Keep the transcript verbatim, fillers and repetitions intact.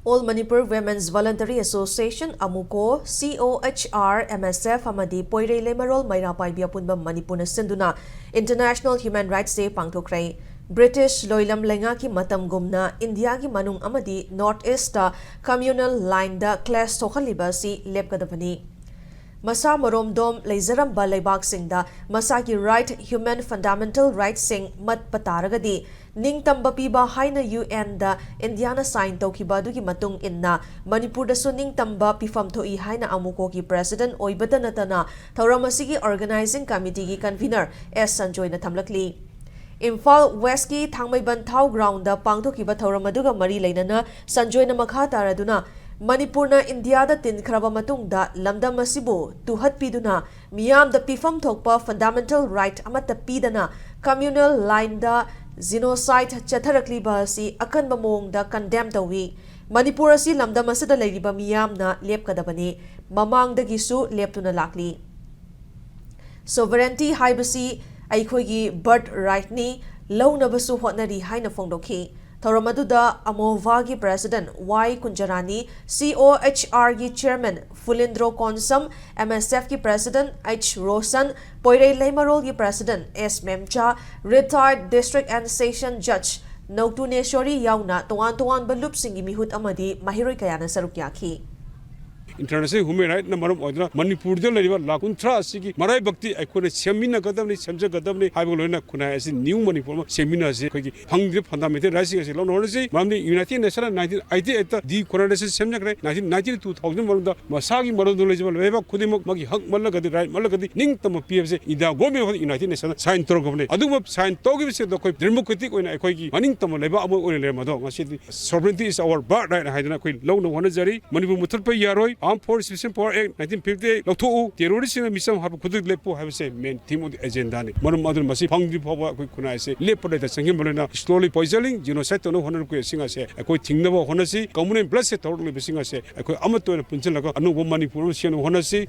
All Manipur Women's Voluntary Association, ꯑꯃꯨꯀꯣ, C O H R, M S F ꯑꯃꯗꯤ ꯄꯣꯏꯔꯩ ꯂꯩꯃꯔꯣꯜ ꯃꯩꯔꯥ ꯄꯥꯏꯕꯤ ꯑꯄꯨꯟꯕ ꯃꯅꯤꯄꯨꯔꯅ ꯁꯤꯟꯗꯨꯅ International Human Rights Day ꯄꯥꯡꯊꯣꯛꯈ꯭ꯔꯦ꯫ British ꯂꯣꯏꯂꯝ ꯂꯩꯉꯥꯛꯀꯤ ꯃꯇꯝꯒꯨꯝꯅ ꯏꯟꯗꯤꯌꯥꯒꯤ ꯃꯅꯨꯡ ꯑꯃꯗꯤ North East communal line ꯗ clash ꯊꯣꯛꯍꯜꯂꯤꯕ ꯑꯁꯤ ꯂꯦꯞꯀꯗꯕꯅꯤ꯫ ꯃꯁꯥ ꯃꯔꯣꯝꯗꯣꯝ ꯂꯩꯖꯔꯝꯕ ꯂꯩꯕꯥꯛꯁꯤꯡꯗ ꯃꯁꯥꯒꯤ right, human fundamental rights ꯁꯤꯡ ꯃꯠꯄ ꯇꯥꯔꯒꯗꯤ, ꯅꯤꯡꯇꯝꯕ ꯄꯤꯕ ꯍꯥꯏꯅ U N ꯗ ꯏꯟꯗꯤꯌꯥꯅ sign ꯇꯧꯈꯤꯕ ꯑꯗꯨꯒꯤ ꯃꯇꯨꯡ ꯏꯟꯅ ꯃꯅꯤꯄꯨꯔꯗꯁꯨ ꯅꯤꯡꯇꯝꯕ ꯄꯤꯐꯝ ꯊꯣꯛꯏ ꯍꯥꯏꯅ ꯑꯃꯨꯀꯣꯒꯤ president ꯑꯣꯏꯕꯗ ꯅꯠꯇꯅ ꯊꯧꯔꯝ ꯑꯁꯤꯒꯤ organizing committee ꯒꯤ convener S ꯁꯟꯖꯣꯏꯅ ꯊꯝꯂꯛꯂꯤ꯫ ꯏꯝꯐꯥꯜ West ꯀꯤ ꯊꯥꯡꯃꯩꯕꯟ ꯊꯥꯎ ground ꯗ ꯄꯥꯡꯊꯣꯛꯈꯤꯕ ꯊꯧꯔꯝ ꯑꯗꯨꯒ ꯃꯔꯤ ꯂꯩꯅꯅ ꯁꯟꯖꯣꯏꯅ ꯃꯈꯥ ꯇꯥꯔꯗꯨꯅ, ꯃꯅꯤꯄꯨꯔꯅ ꯏꯟꯗꯤꯌꯥꯗ ꯇꯤꯟꯈ꯭ꯔꯕ ꯃꯇꯨꯡꯗ ꯂꯝꯗꯝ ꯑꯁꯤꯕꯨ ꯇꯨꯍꯠꯄꯤꯗꯨꯅ ꯃꯤꯌꯥꯝꯗ ꯄꯤꯐꯝ ꯊꯣꯛꯄ fundamental right ꯑꯃꯠꯇ ꯄꯤꯗꯅ communal line ꯗ genocide ꯆꯠꯊꯔꯛꯂꯤꯕ ꯑꯁꯤ ꯑꯀꯟꯕ ꯃꯑꯣꯡꯗ condemn ꯇꯧꯏ꯫ ꯃꯅꯤꯄꯨꯔ ꯑꯁꯤ ꯂꯝꯗꯝ ꯑꯁꯤꯗ ꯂꯩꯔꯤꯕ ꯃꯤꯌꯥꯝꯅ ꯂꯦꯞꯀꯗꯕꯅꯤ, ꯃꯃꯥꯡꯗꯒꯤꯁꯨ ꯂꯦꯞꯇꯨꯅ ꯂꯥꯛꯂꯤ꯫ Sovereignty ꯍꯥꯏꯕꯁꯤ ꯑꯩꯈꯣꯏꯒꯤ birthright ꯅꯤ, ꯂꯧꯅꯕꯁꯨ ꯍꯣꯠꯅꯔꯤ ꯍꯥꯏꯅ ꯐꯣꯡꯗꯣꯛꯈꯤ꯫ ꯊꯧꯔꯝ ꯑꯗꯨꯗ ꯑꯃꯣꯚꯥꯒꯤ president Y ꯀꯨꯟꯖꯔꯥꯅꯤ, C O H R ꯒꯤ chairman ꯐꯨꯂꯤꯟꯗ꯭ꯔꯣ Konsam, M S F ꯀꯤ president H Roshan, ꯄꯣꯏꯔꯩ ꯂꯩꯃꯔꯣꯜꯒꯤ president S ꯃꯦꯝꯆꯥ, retired district and session judge ꯅꯧꯇꯨꯅꯦꯁꯣꯔꯤ ꯌꯥꯎꯅ ꯇꯣꯉꯥꯟ ꯇꯣꯉꯥꯟꯕ ꯂꯨꯞꯁꯤꯡꯒꯤ ꯃꯤꯍꯨꯠ ꯑꯃꯗꯤ ꯃꯍꯩꯔꯣꯏ ꯀꯌꯥꯅ ꯁꯔꯨꯛ ꯌꯥꯈꯤ꯫ International Human Right ꯅ ꯃꯔꯝ ꯑꯣꯏꯗꯨꯅ ꯃꯅꯤꯄꯨꯔꯗ ꯂꯩꯔꯤꯕ ꯂꯥꯈ ꯀꯨꯟꯊ꯭ꯔꯥ ꯑꯁꯤꯒꯤ ꯃꯔꯥꯏꯕꯛꯇꯤ ꯑꯩꯈꯣꯏꯅ ꯁꯦꯝꯃꯤꯟꯅꯒꯗꯕꯅꯤ, ꯁꯦꯝꯖꯒꯗꯕꯅꯤ ꯍꯥꯏꯕꯒ ꯂꯣꯏꯅꯅ ꯈꯨꯟꯅꯥꯏ ꯑꯁꯤ new ꯃꯅꯤꯄꯨꯔ ꯑꯃ ꯁꯦꯝꯃꯤꯟꯅꯁꯤ꯫ ꯑꯩꯈꯣꯏꯒꯤ ꯐꯪꯗ꯭ꯔꯤꯕ fundamental right ꯁꯤꯡ ꯑꯁꯤ ꯂꯧꯅ ꯍꯣꯠꯅꯁꯤ꯫ ꯃꯔꯝꯗꯤ United Nation ꯅ nineteen eighty eight ꯇ decolonization ꯁꯦꯝꯖꯈ꯭ꯔꯦ꯫ Nineteen ninety two thousand ꯃꯅꯨꯡꯗ ꯃꯁꯥꯒꯤ ꯃꯔꯣꯟꯗꯨ ꯂꯩꯖꯕ ꯂꯩꯕꯥꯛ ꯈꯨꯗꯤꯡꯃꯛ ꯃꯥꯒꯤ ꯍꯛ ꯃꯜꯂꯒꯗꯤ, right ꯃꯜꯂꯒꯗꯤ ꯅꯤꯡꯇꯝꯕ ꯄꯤ ꯍꯥꯏꯕꯁꯦ India government ꯑꯃꯗꯤ United Nation ꯅ sign ꯇꯧꯔꯛꯈ꯭ꯔꯕꯅꯤ꯫ ꯑꯗꯨꯒꯨꯝꯕ sign ꯇꯧꯈꯤꯕꯁꯤꯗ ꯑꯩꯈꯣꯏ democratic ꯑꯣꯏꯅ ꯑꯩꯈꯣꯏꯒꯤ ꯃꯅꯤꯡꯇꯝꯕ ꯂꯩꯕꯥꯛ ꯑꯃ ꯑꯣꯏꯅ ꯂꯩꯔꯝꯕꯗꯣ ꯉꯁꯤꯗꯤ Sovereignty is our birthright ꯍꯥꯏꯗꯅ ꯑꯩꯈꯣꯏ ꯂꯧꯅꯕ ꯍꯣꯠꯅꯖꯔꯤ꯫ ꯃꯅꯤꯄꯨꯔ ꯃꯨꯊꯠꯄ ꯌꯥꯔꯣꯏ꯫ Armed Force Restitution Power Act nineteen fifty eight ꯂꯧꯊꯣꯛꯎ꯫ Terrorist ꯁꯤꯡꯅ ꯃꯤꯆꯪ ꯍꯥꯠꯄ ꯈꯨꯗꯤꯡ ꯂꯦꯞꯄꯨ ꯍꯥꯏꯕꯁꯦ main theme of the agenda ꯅꯤ꯫ ꯃꯔꯝ ꯑꯗꯨꯅ ꯃꯁꯤ ꯐꯪꯗ꯭ꯔꯤ ꯐꯥꯎꯕ ꯑꯩꯈꯣꯏ ꯈꯨꯟꯅꯥꯏ ꯑꯁꯤ ꯂꯦꯞꯄ ꯂꯩꯇ ꯆꯪꯁꯤꯟꯕ ꯂꯣꯏꯅ slowly poisoning, genocide ꯇꯧꯅꯕ ꯍꯣꯠꯅꯔꯛꯄꯁꯤꯡ ꯑꯁꯦ ꯑꯩꯈꯣꯏ ꯊꯤꯡꯅꯕ ꯍꯣꯠꯅꯁꯤ꯫ Communal blood ꯁꯦ ꯇꯧꯔꯛꯂꯤꯕꯁꯤꯡ ꯑꯁꯦ ꯑꯩꯈꯣꯏ ꯑꯃꯠꯇ ꯑꯣꯏꯅ ꯄꯨꯟꯁꯤꯜꯂꯒ ꯑꯅꯧꯕ ꯃꯅꯤꯄꯨꯔ ꯑꯃ ꯁꯦꯝꯅꯕ ꯍꯣꯠꯅꯁꯤ꯫